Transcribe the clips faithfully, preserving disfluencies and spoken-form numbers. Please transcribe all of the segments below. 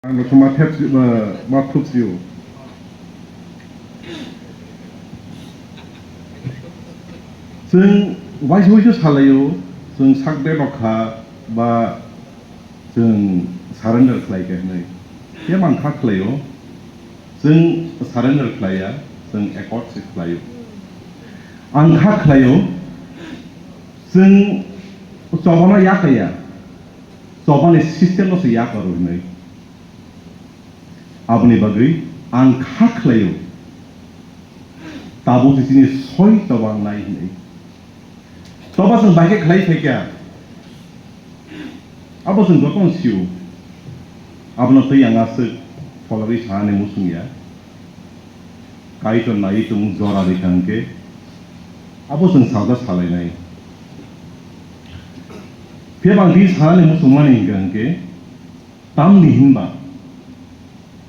Ang no ma thep ma thuk sio. Chwng waisa waisa salaio, chwng sak bebak kha ba chwng surrender khlai kha hinwi. Phiya ang kha khlaio, chwng surrender khlaiya, chwng accord se khlaio. Ang kha khlaio, chwng chobano yakhaya, chobani system no se yakharo hinwi. Aboni bagwi ang kha khlaio, tabuk se chini soi choba nai hinwi. Toba chwng bai khe khlai phaikha, abo chwng jotono sio. Abono twi ang aswk phologwi sanani muchung ya. Kaitor nai tung jora rikha hwnkhe, abo chwng salsa salainai. Phiya bang twi sanani muchungmani hwnkha hwnkhe, tamni hinba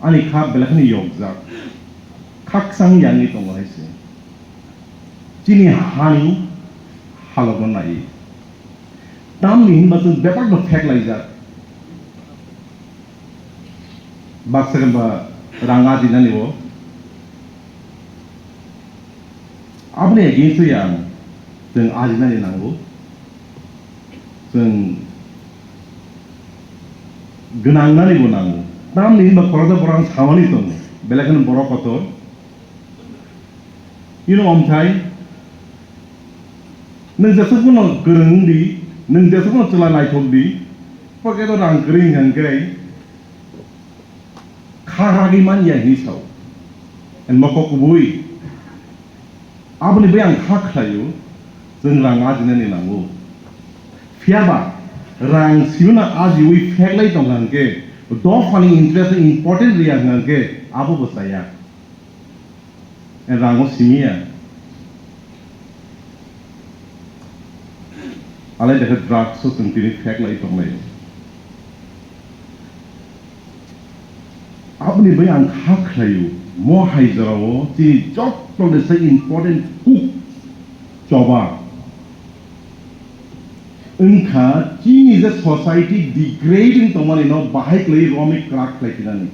ani kha belai kheno yokjak, khakchang yangwi tongo hai se. Chini hani halokno naiwi. Tamni hinba chwng bebakno pheklaijak. Baksa khe ba rang ajinani bo. Aboni against o yang chwng ajinani nango. Chwng gwnangnani bo nango. Tamni hinba khoroksa borok samani tongo. Belai kheno borok kotor. Ino omthai, nwng jesuk bono kwrwng wng di, nwng jesuk bono chwla naithok di, pocket o rang kwrwi hwnkha hwnkhe kha ragwi man ya hinwi sao. And mokok kubui. Aboni bai ang kha khlaio, chwng rang ajinani nango. Phiyaba rang sino na ajiwi pheklai tongkha hwnkhe dophani interest important riya hwnkhe abo bo chaya. Rango simiya. Alai dekhe drugs o chwng tini pheklai tonglai. Aboni bai ang kha khlaio, mo hai jorao chini joto ni se important kuk choba. Wngkha chini je society degrading tongmani no bahai kwlai romwi kwrak khlai phinani.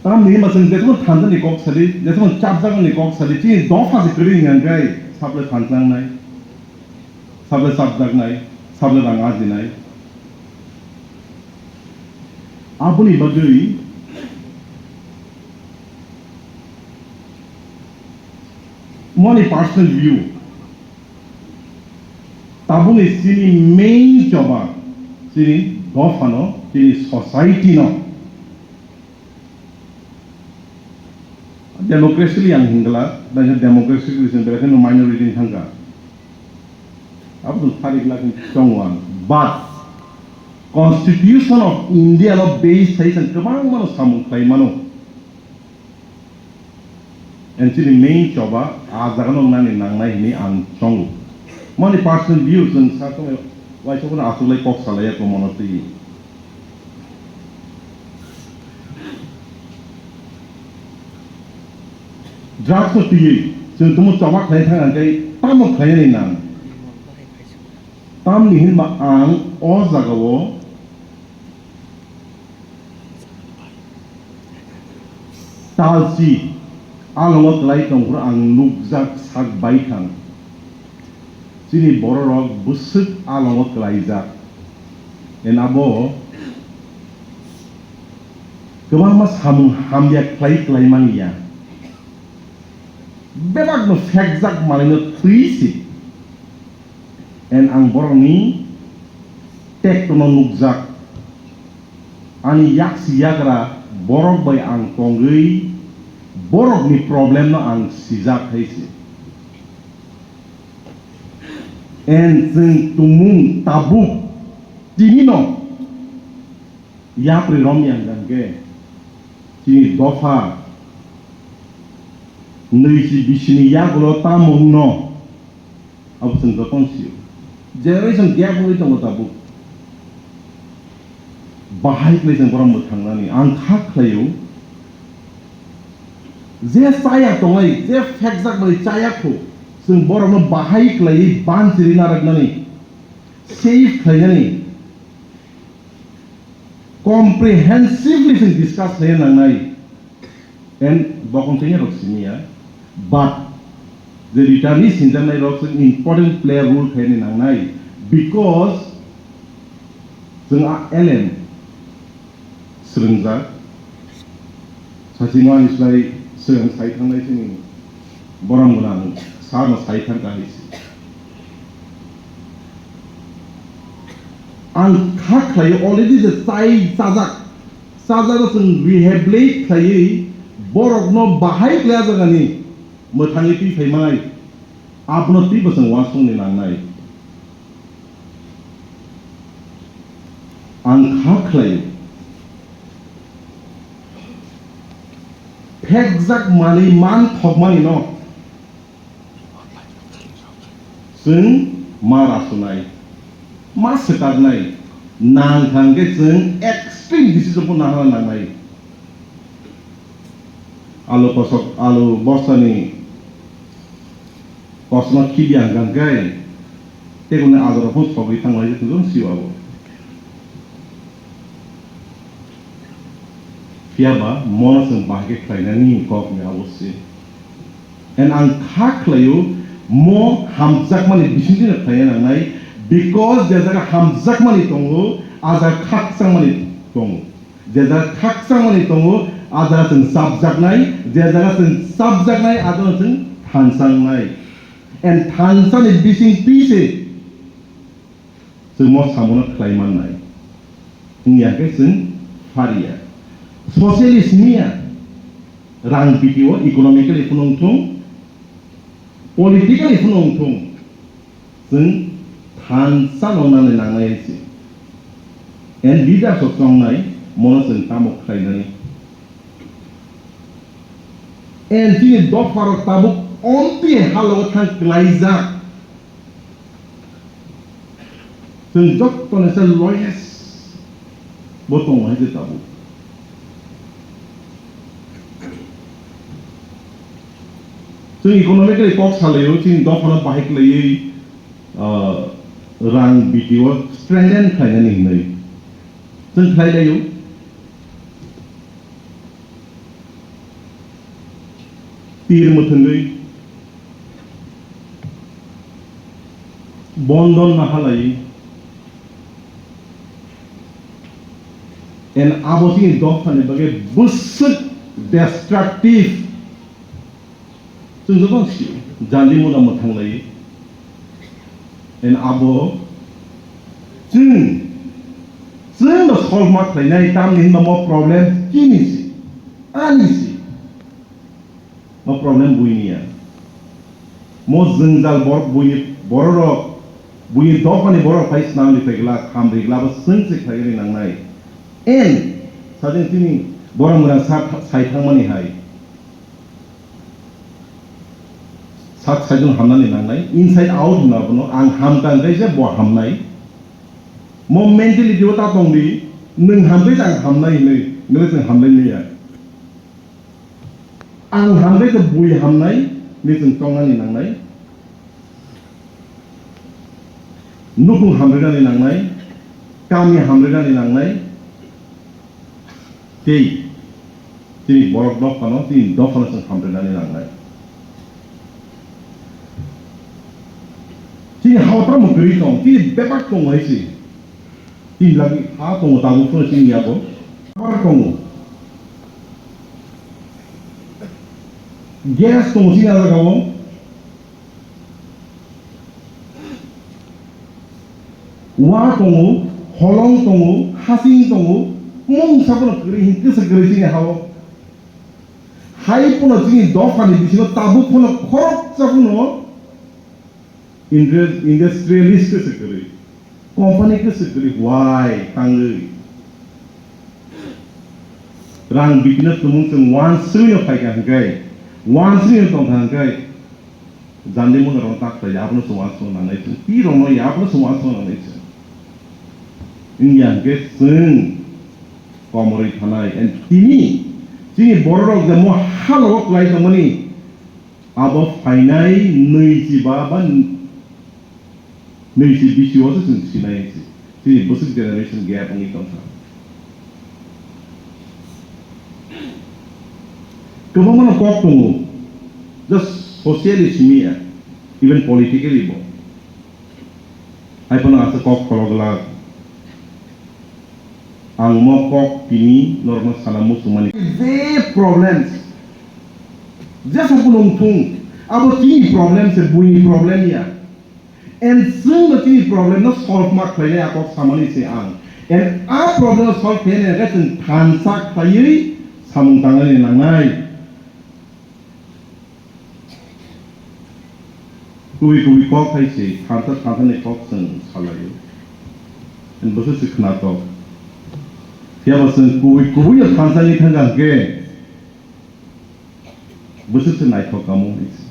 Tamni hwnba chwng jeswk thansa ni kok sadi, jeswk chapjak ni kok sadi, chini dopha se kwrwi hwnka hwnkhe, sable thansa wngnai, sable chapjaknai, sable rang ajinai. Aboni bagwi moni personal view, tabukni chini main choba chini dophano, chini society no. Democratically ang hingla, bai democratically sing belai kheno minority thangka. Abo tong thari gla khin chongwan. But Constitution of India lo base sai sang kwbang mano samung khlai mano. And chini main choba a jaga no nani nangnai hini ang chongo. Mani personal view chwng sa tong waisa kono aswk lai kok salai ya komono twi. Drugs no twi chwng tumo choba khlai thang ang kai tamo khlai nai nang. Tamni hinba ang o jaga o talchi alongo kwlai tongphuru ang nukjak sak baithang. Chini bororok bwswk alongo kwlaijak. En abo kwbangma samung hamya khlai khlai manya. Bebakno phekjak manwino twi si. En ang borokni tektono nukjak. Ani yaksi yagra borok bai ang tongwi borokni problemno ang sijak hai se. En chwng tumung tabuk tinino yapri romya hwnkha hwnkhe chini dopha nwichi bisini yagulo tamo wngno. Abo chwng jotono sio. Generation gap wngwi tongo tabuk. Bahai kwlai chwng borom mwthangnani. Ang kha khlaio. Je chaya tongnai, je phekjak bai chaya kho, chwng borokno bahai kwlaiwi banchirwi narwknani, save khlainani. comprehensively chwng discuss khlai nangnai. And bokong twi rok simi ya, but je return ni sinjaknai rok chwng important player role khlai nangnai, because chwng a L M swrwngjak. Sachimo ani slai swrwng sai thangnai chini borom gwnang sano sai thang ka hai se. Ang kha khlai already je chai chajak, chajak chwng rehabilitate khlaiwi borokno bahai khlai jagani mwthangwi twi phaimanai, abono twibo chwng uansukni nangnai. Ang kha khlaio. Phekjak manwi man thokmani no chwng ma rasunai, ma swkaknai, nang thang khe chwng extreme decision pho nahana nangnai. Alu kosok, alu bostani kosno khibi ang kang khe, tei kuni adoro phung sogwi thang lai tong sio abo. Phiya ba mono chwng bahai khe khlainani kok ni abo se. And ang kha khlaio mo hamjakmani bisingtwi no khlaina nangnai, because je jaga hamjakmani tongo, a jaga khakchangmani tongo. Je jaga khakchangmani tongo, a jaga chwng chapjaknai, je jaga chwng chapjaknai, a jaga chwng thansangnai. And thansani bising twi se chwng mo samono khlai mannai. Wngya khe chwng phariya. Socially simiya, rang bitio economically phunung thung, politically phunung thung. Chwng thansa no nani nangnai se. And leaders rok chongnai mono chwng tamo khlainani. And chini dopha rok tabuk omtwi halogo thang klaijak. Chwng jottoni se lowest bo tongo hai se tabuk. Chwng economically kok salaio, chini dophano bahai khlaiwi, ah, rang bitio strengthen khlainani hinwi chwng khlailaio. Tir mwthwngwi bondon nahalai, and abo chini dophani bagwi bwswk destructive. Chwng joto sio, jandi mona mwthang lai, and abo chwng, chwng no solve ma khlainai, tamni hinba mo problem chini si, ani si. Mo problem buini ya. Mo jwngjal bor-, buini bororok, buini dophani bororok phai swnamwi phai glak, hamri glak, bo chwng se khlaiwi nangnai. And sajeng chini borok mwnang sa-, sai thangmani hai. Sak saijwng hamnani nangnai, inside out hwnma bono, ang hamkha hwnkhe se bo hamnai. Mo mentality o ta tongdi, nwng hamkhe se ang hamnai hinwi, nwng chwng hamnai liya. Ang hamkhe se bui hamnai, hinwi chwng tongnani nangnai. Nukhung hamrinani nangnai, kami hamrinani nangnai. Tei chini borok dophano, chini dophano chwng hamrinani nangnai. Chini hao tamo kwrwi tong, chini bebak tongo hai se. Chini lagi ha tongo, tabuk phano chini yago. Bar tongo. Gas tongo chini a jagao. Wa tongo, holong tongo, hasing tongo, mungsa bono kwrwi hin kwsa kwrwi chini hao. Hai phano chini dophani bisingo tabuk phano khoroksa phano indus-, industrialist kwsa kwrwi, company kwsa kwrwi, why tangwi? Rang bikino tumung chwng wansugwino phaikha hwnkhe, wansugwino tongkha hwnkhe, jandi mona rok tak khlai, abono chwng uansukna nangnai chwng, twi rokno ya, abono chwng uansukna nangnai chwng. Wngya hwnkhe chwng komorwi thanai, and tini chini bororok je mo halogo kwlai tongmani, abo phainai nwichi ba, ba nwichi bisi o se chwng sinai se. Chini bwswk generation gap wngwi tongkha. Kwbangma no kok tongo, just socially simi ya, even politically bo. Hai phano aswk kok khologlak. Ang mo kok tini norokno sana muchungmani. Je problems, jesa phano wngthung, abo chini problem se, buini problem ya. And chwngno chini problem no solve ma khlainai a kok samani se ang. And a problem no solve khlainai hwnkhe chwng thansa khlaiwi samung tangnani nangnai. Kubui kubui kok hai se thansa thansa ni kok chwng salaio. And bwswk se khnatok. Phiya ba chwng kubui kubui no thansa ni thangkha hwnkhe bwswk se naithok kamo hinwi se.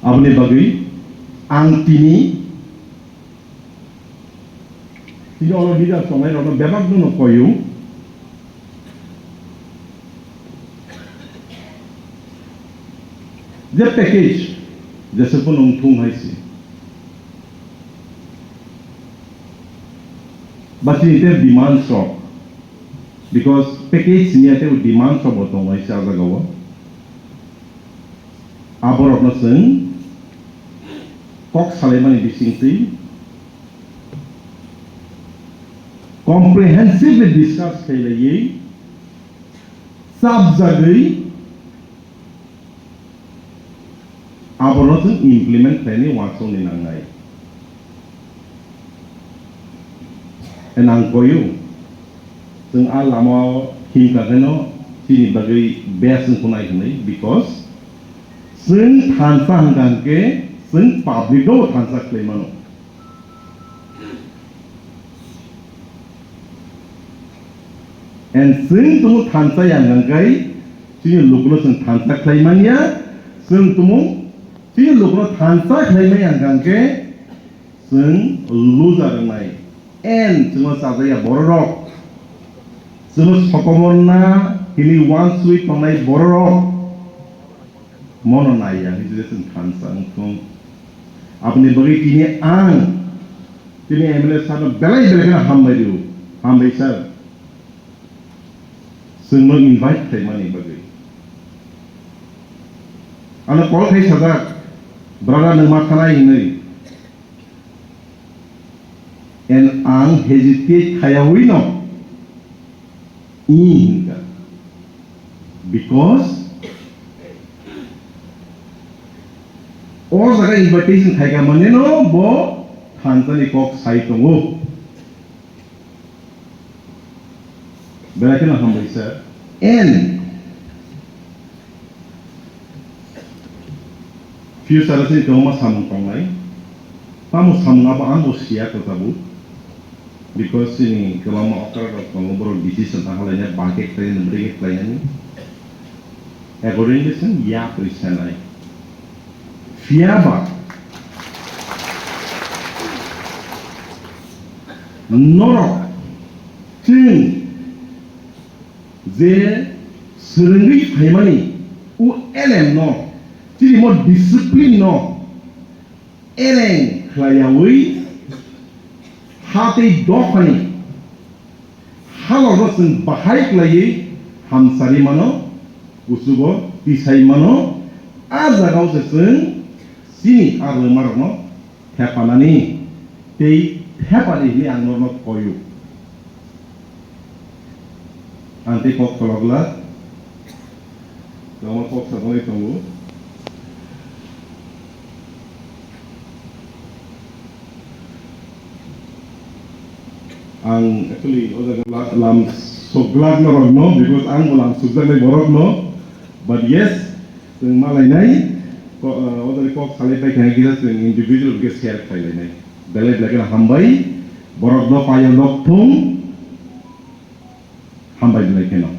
Aboni bagwi ang tini, tini oro leader tongnai rokno bebak no koyo. Je package, jesa phano wngthung hai se. Ba chini te demands rok, because package sini ate demands rok bo tongo hai se a jaga o. Aborokno chwng kok salaimani bisingtwi comprehensively discuss khailaiwi chapjagwi abono chwng implement khlainai uansukni nangnai. Nang koyu, chwng a lamao himkha kheno chini bagwi best wngkhu nai hwnwi, because chwng thansa hwnkha hwnkhe chwng public no thansa khlai mano. And chwng tumo thansa yang hwnkhe chini lukuno chwng thansa khlai manya, chwng tumo chini lukuno thansa khlai manya hwnkhe chwng loser wngnai. And chwngno chajaya bororok, chwngno sokomorna hini uansugwi tongnai bororok mono naiya hinwi je chwng thansa wngthung. Aboni bagwi tini ang tini M L A sir no belai belai kheno hambai rio, hambai sir. Chwngno invite khlaimani bagwi. Ano call khai sajak, brother nwng ma thanai hinwi. And ang hesitate khayawi no, i hinka. Because o jaga invitation khaika mane no bo thansani kok sai tongo. Belai kheno hambai sir. And future se kwbangma samung tongnai. Tamo samung abo ang bo siya kwtabu. Because chini kwbangma okra rok tongo, borok decision ta halaina, ba khe khlai, bwrwi khe khlai nani. Accordingly, chwng yapri sanai. Phiya ba norok chwng je swrwngwi phaimani o elem no, chini mo discipline no ereng khlaiyawi ha tei dophani halokno chwng bahai khlaiwi hamsari mano, kuchugo tisai mano, a jagao se chwng chini a rwmarokno thepanani tei thepani hinwi ang norokno koyo. Ang tei kok kolok glak, kwbangma kok sajaknai tongo. Ang actually o jaga la-, lam sok glak norokno, because ang bo lam sukjaknai borokno. But yes, chwng malainai, ko-, uh, o jaga kok salai pai kha kisa chwng individual khe share khlai lainai. Belai belai kheno hambai, borok no payal rok thung, hambai belai kheno.